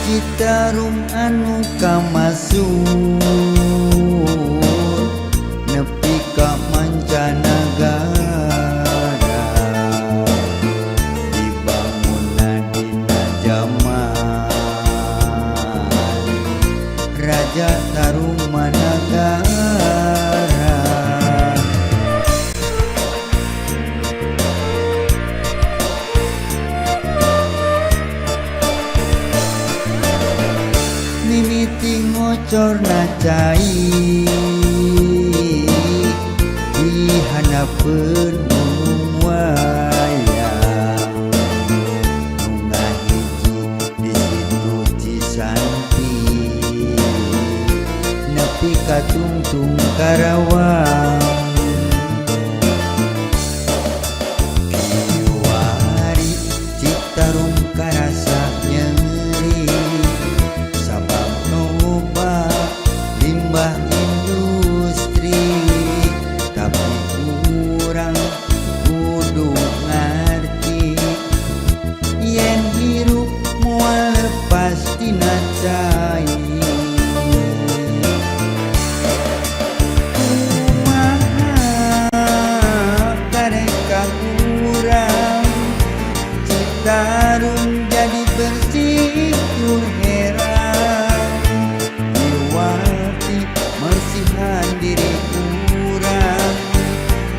Citarum anu kamasuk nepi ka mancanagara, dibangunna dina jaman Raja Tarumanagara. Mimiti ngocorna cai di handapeun gunung wayang, nu ngahiji di situ Cisanti nepi ka tungtung Karawang. Kiwari Citarum karasa nyeri sabab loba limbah industri, tapi urang kudu ngarti yen hirup moal lepas tina cai. Kumaha kareka urang Citarum jadi bersih tur herang, iwati mersihan diri urang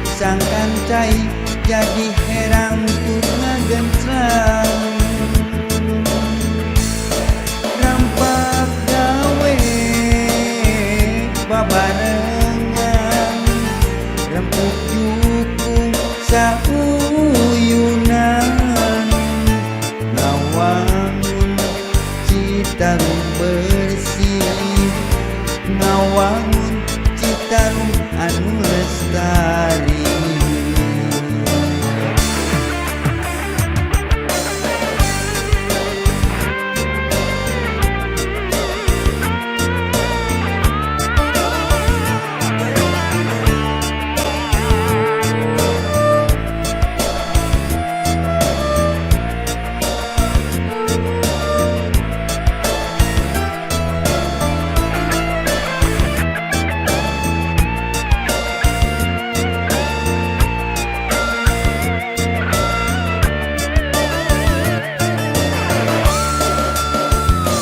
sangkan cai jadi herang tur ngagenclang. Rampak gawe babarengan, rempuk jukung sauyunan, ngawangun Citarum bersih, ngawangun Citarum anu lestari.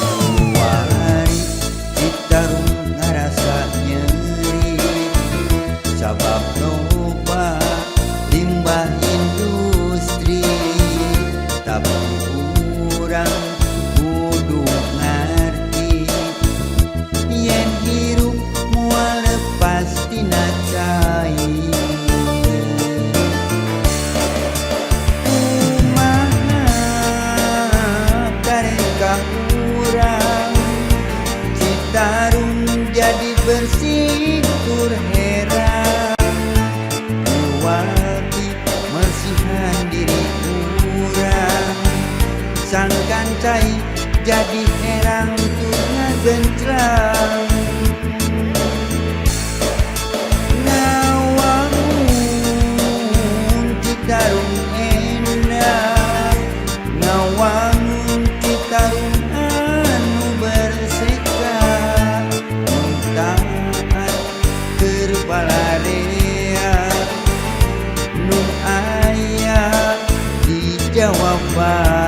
Kiwari Citarum ngarasa nyeri sabab loba limbah industri, tapi urang kudu ngarti yen hirup moal lepas tina cai. Kumaha kareka urang Citarum jadi bersih tur herang, iwati mersihan diri urang sangkan cai jadi herang tur ngagenclang. Ngawangun Citarum endah, ngawangun Citarum anu berseka, mun taat keur balarea nu aya di Jawa Barat.